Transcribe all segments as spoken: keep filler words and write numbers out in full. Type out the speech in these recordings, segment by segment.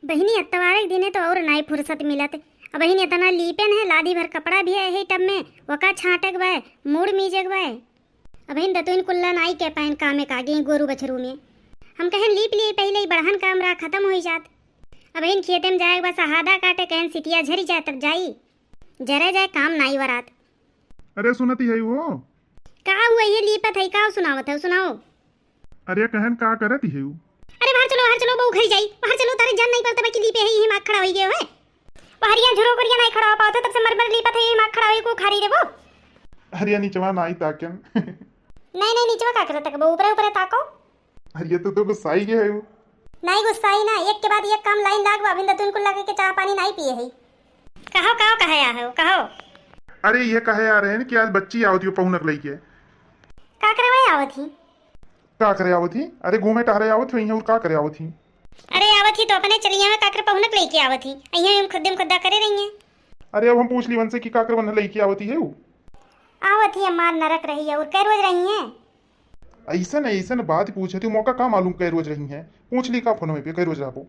बहिनी, अतवार के दिने तो और नाई फुर्सत मिलत। अब बहिनी, इतना लीपेन है, लादी भर कपड़ा भी है यही टब में, वका छांटक बा, मूड़ मीजक बा। अबहिन दतुइन कुल्ला नाई के पाइन कामे का गे गोरू बछरू में। हम कहेन लीप लिए पहिले ही बड़हन काम रहा खत्म होई जात। अबहिन खेते में जाए के बा सहादा काटे, कहेन सितिया झरी जाए तब जाई, जरे जाए काम नाई वरात। अरे सुनती है वो। का हुआ ये लीपत है, का सुनावत है, सुनाओ। अरे कहन का करत है वो? अरे बाहर चलो, बाहर चलो, बहू घर जाई, बाहर चलो, तारे जान नहीं पड़ता कि लीपे है, यही माग खड़ा होई गयो है। बाहरिया झुरो करिया नहीं खड़ा हो पावत है, तब से मर मर लीपत है, यही माग खड़ा होई को खारी रे वो। अरे निचवा नाई ताकन। नहीं नहीं, निचवा का करत है, ऊपरे ऊपरे ताको। अरे तू तो गुस्साई गए है वो। नहीं गुस्साई ना, एक के बाद एक काम लाइन लाग बा, अभिन दतुन कुल लगे के चाह पानी नहीं पिए है। कहो, कहो, कहे आ हो, कहो। अरे ये कहे आ रहे हैं कि आज बच्ची आवत ही पहुनक लइके। का करवाए आवत ही? का करे आवत ही? अरे घूमे टहरे आवत ही, और का करे आवत ही? अरे आवत ही तो अपने चली आवे, का करे पहुनक लइके आवत ही, अइहें हम खुद्दम खुद्दा करे रही हैं। अरे अब हम पूछ ली उनसे कि का करे वन्हा लइके आवत ही है वो? आवत ही हमार नरक रही है, और कै रोज रही हैं? ऐसन, ऐसन बात पूछे थी, मौका का मालूम कै रोज रही हैं? पूछ ली का फोन में पे कै रोज रहबो?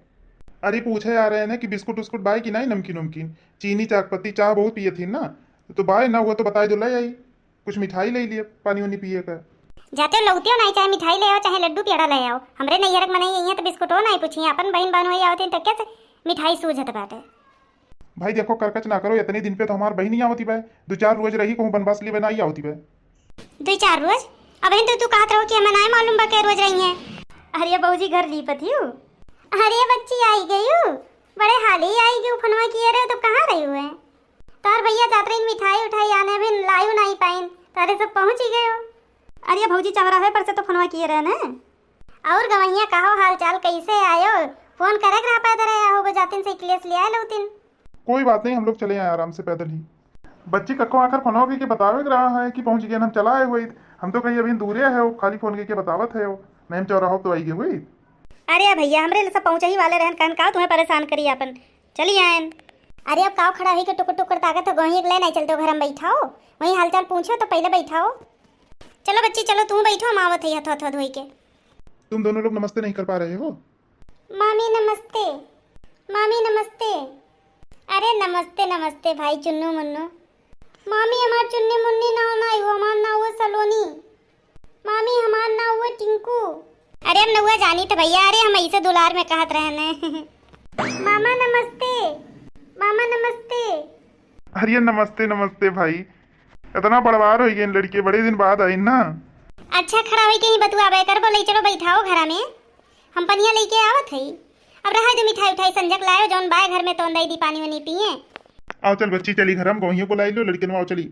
अरे पूछे आ रहे हैं ना कि बिस्कुट उस्कुट बाय कि नहीं, नमकीन उमकीन, चीनी, चाकपत्ती, चाह बहुत पिए थी ना, तो बाय ना हुआ तो बताए दो, ले आई कुछ मिठाई ले लिए, पानी वानी पिए का। जाते हो लौटियो नहीं, चाहे मिठाई ले आओ, चाहे लड्डू पेड़ा ले आओ, हमरे नैहर के मनई यहीं तो बिस्कुटो नहीं पूछी, अपन बहन बहनोई आवत हैं तो कैसे मिठाई सूझत बाटे? भाई देखो, करकच ना करो, इतने दिन पे तो हमार बहिनी आवती बा, दो चार रोज रही, कहूँ बनवास लेवे ना आई आवती बा। दो चार रोज? अबहिन तो तू कहत रहो कि हमें नाय मालूम बा कै रोज रही हैं। अरे भौजी घर लीपत ही हूँ। अरे बच्ची आई गई हूँ, बड़े हाल ही आई गई, फोनवा किए रहे तो कहाँ रही हुए? तार भैया जात रही मिठाई उठाई आने, अभी लायू नहीं पाइन, तारे सब पहुँच ही गए हो। अरे भौजी चौराहे पर से तो फोनवा किए रहे ना। और गवैया कहो हाल चाल, कैसे आयो? फोन करे के रहा पैदल आया होगो, जातिन से अखिलेश ले आए लौतिन। कोई बात नहीं, हम लोग चले आए आराम से पैदल ही। बच्ची कक्को आखिर फोन के बतावे के रहा है कि पहुँच गए, हम चला आए हुए। हम तो कहीं अभी दूरे है, वो खाली फोन के बतावत है, वो नहीं हम चौराहा तो आई गए हुई। अरे भैया, हमरे लिए सब पहुँचे ही वाले रहन, कहन का तुम्हें परेशान करी अपन, चली आयन। अरे अब काव खड़ा हुई के टुकुर टुकुर ताकत हो, गोही एक ले नहीं चलते हो, घर में बैठाओ, वहीं हालचाल पूछो तो पहले बैठाओ। चलो बच्ची, चलो तू बैठो, हम आवत है हथवा हथवा धोई के। तुम दोनों लोग नमस्ते नहीं कर पा रहे हो। मामी नमस्ते, मामी नमस्ते। अरे नमस्ते नमस्ते भाई चुन्नू मुन्नू। मामी हमार चुन्नी मुन्नी नाव ना हो, हमार नाव हुआ सलोनी। मामी हमार नाव हुआ टिंकू। अरे हम नउआ जानी थे भैया, अरे हम ऐसे दुलार में कहत रहने। मामा नमस्ते, मामा नमस्ते। अरे नमस्ते नमस्ते भाई, इतना बड़वार हो गए लड़के, बड़े दिन बाद आई ना। अच्छा खड़ा होई के ही बतुआ बे कर बोले, चलो बैठाओ घरा में, हम पनिया लेके आवत हई। अब रहा दे मिठाई उठाई संजक लायो, जौन बाय घर में तौन दई दी, पानी वानी पिए। आओ चल बच्ची, चली घर हम गोहियों को लाई लो, लड़कन आओ चली।